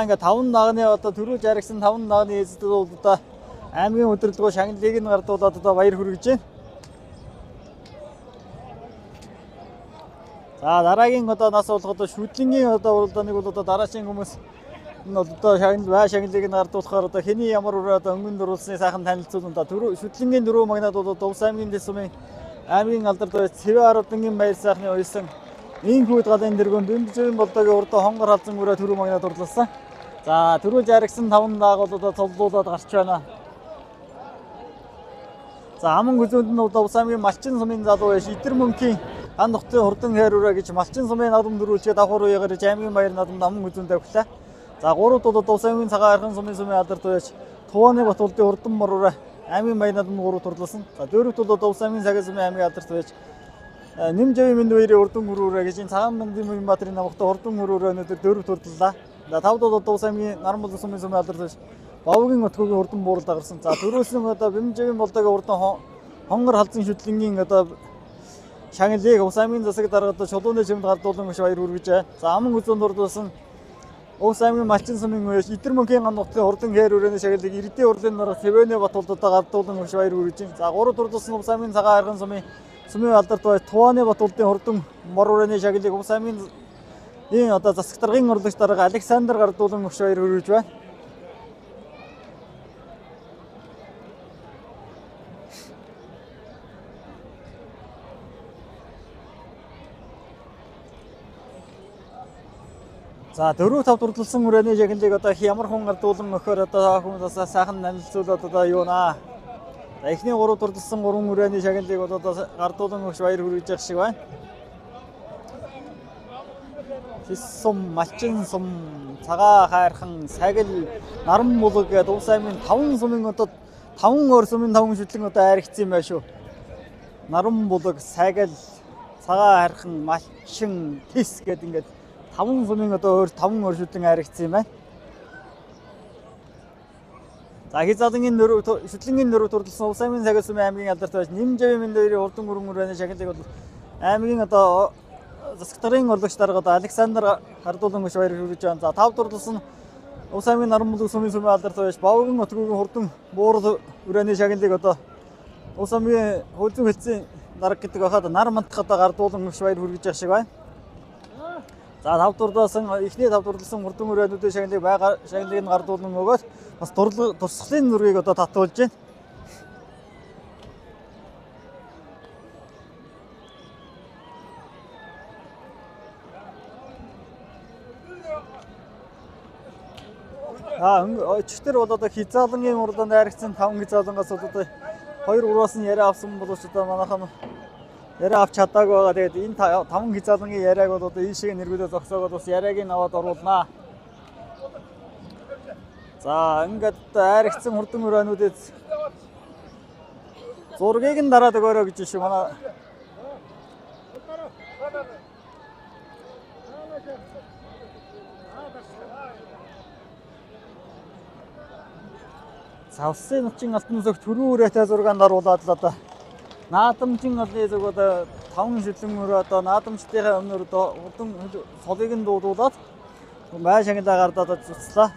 За ингээд 5 нагны одоо төрүүлж харагсан 5 нагны эзэд бол одоо аймгийн удирдлагын шагналыг нь гардуулаад одоо баяр хүргэж байна. За дараагийн одоо нас болох одоо шүдлэнгийн одоо уралдааныг бол одоо дараачийн хүмүүс энэ бол одоо шагнал бай шагналыг нь гардуулахаар одоо хэний ямар үрээ одоо өнгөн дуруулсны сайхан танилцуулна да. Шүдлэнгийн дөрөв магнаад бол одоо Увс аймгийн дэс сумын аймгийн алдарт байж Цэвэ Арвдангийн баяр сайхны уясан Инхүүд галын дэргүүн Бэмбэжийн болдогийн урдаа хонгор халзан үрээ түрүү магнаад дурлалсан. За түрүү жаргсан 5 дааг бол одоо цовлуулаад гарч байна. За аман гүзүүнд нь одоо Увс аймгийн Малчин сумын залуу байж Идэр мөнхийн хан нутгийн хурдан хайр үрээ гэж Малчин сумын наадам дөрүүлчээ давхар үегээр аймгийн баяр наадамд аман гүзүүнд авхлаа. За гуравд бол одоо Увс аймгийн цагаан архан сумын алдарт байж Тувааны Батулдын хурдан мор үрээ аймгийн баяр наадамд гуравд дурлалсан. За дөрөвд бол одоо Увс аймгийн цагаан сумын аймгийн алдарт байж Нэмжавийн мэнд баярын урдан хөрөөрэ гэж энэ цагаан мандын Мөнбаатарын намхтай урдан хөрөөрэ өнөөдөр дөрөв турдлаа. За тавд бол одоо Увс аймгийн Наран болон сумын алдарт байж Бовгийн Отгогийн урдан буурал дагарсан. За дөрөвсөн одоо Бэмжавийн болдогийн урдан хонгор халзан шүтлэнгийн одоо шагналыг Увс аймгийн засаг дарга одоо чулууны чимд гардуулан өш баяр хүргэж байна. За аман хүзүүнд дурдсан Увс аймгийн Малчин сумын үеэс Идэр мөнхийн ган нутгийн хурдан хээр өрөөний шагналыг Эрдэнэ урлын нарга Цэвэний Батулд одоо гардуулан өш баяр хүргэж байна. За гурав дурдсан Увс аймгийн цагаан арган сумын алдарт бай Тувааны Батулдын хурдан мор өрөөний шагналыг Увс аймгийн энэ одоо засаг даргын урлагч дарга Александр гардуулан өш баяр хүргэж байна. За 4-5 дурлалсан өрөөний шагналыг одоо ямар хүн гардуулан өгөхөөр одоо хүмүүс бас сайхан танилцуулаад одоо юу наа. За эхний 3 дурлалсан 3 өрөөний шагналыг бол одоо гардуулан өгч баяр хүргэж явах шиг байна. Хис сум, Малчин сум, цагаа хайрхан, сагил, наран булаг гэдэг Увс аймгийн 5 сумын одоо 5 өөр сумын 5 шүтлэн одоо айрагдсан юм байна шүү. Наран булаг, сагил, цагаа хайрхан, малчин, тис гэдэг ингээд 5 сумын одоо өөр 5 өөр шүтлэн айрагдсан юм байна. За хязгаарлангийн дөрөв шүтлэнгийн дөрөв дурлалсан Увс аймгийн цагаан сумын аймгийн алдарт байж Нэмжавийн мэнд хоёрын хурдан өрөн өрөөний шагналыг бол аймгийн одоо засаг даргын урлагч дарга одоо Александр гардуулан өш баяр хүргэж байна. За тав дурлалсан Увс аймгийн Наран булаг сумын алдарт байж Бовгон Отгогийн хурдан буурал өрөөний шагналыг одоо Увс аймгийн хөл зүйн хэлтсийн дарга гэдэг байхад нар мантах одоо гардуулан өш баяр хүргэж байгаа шиг байна. За тав дурлалсан эхний тав дурлалсан хурдан өрөөнүүдийн шагналыг байгаа шагналыг нь гардуулан өгөөд бас турсгалын зургийг одоо татуулж байна. Өчигдөр бол одоо хязгаарлангийн уралдаанд айрагдсан 5 хязгаарлангаас бол одоо 2 3-аас нь яриа авсан боловч одоо манайхан яриа авч чадаагүй байгаа. Тэгээд энэ 5 хязгаарлангийн яриаг бол одоо ийшээ нэргүүлээ зогсоогоод бас яриаг нь аваад оруулнаа. За ингээд айрагдсан хурдан өрөөнүүдэд зургийг нь дараад өгөөрэй гэж шүү манай. Савсын нутгийн алтан зүг түрүү үрээтэй зургаан даруулаад л одоо наадамжин олны зүг одоо 5 шүлэн өрөө одоо наадамжтынхаа өмнөр одоо хурдан сулыг нь дуудуулаад бай шагналаа гардаад цуцлаа.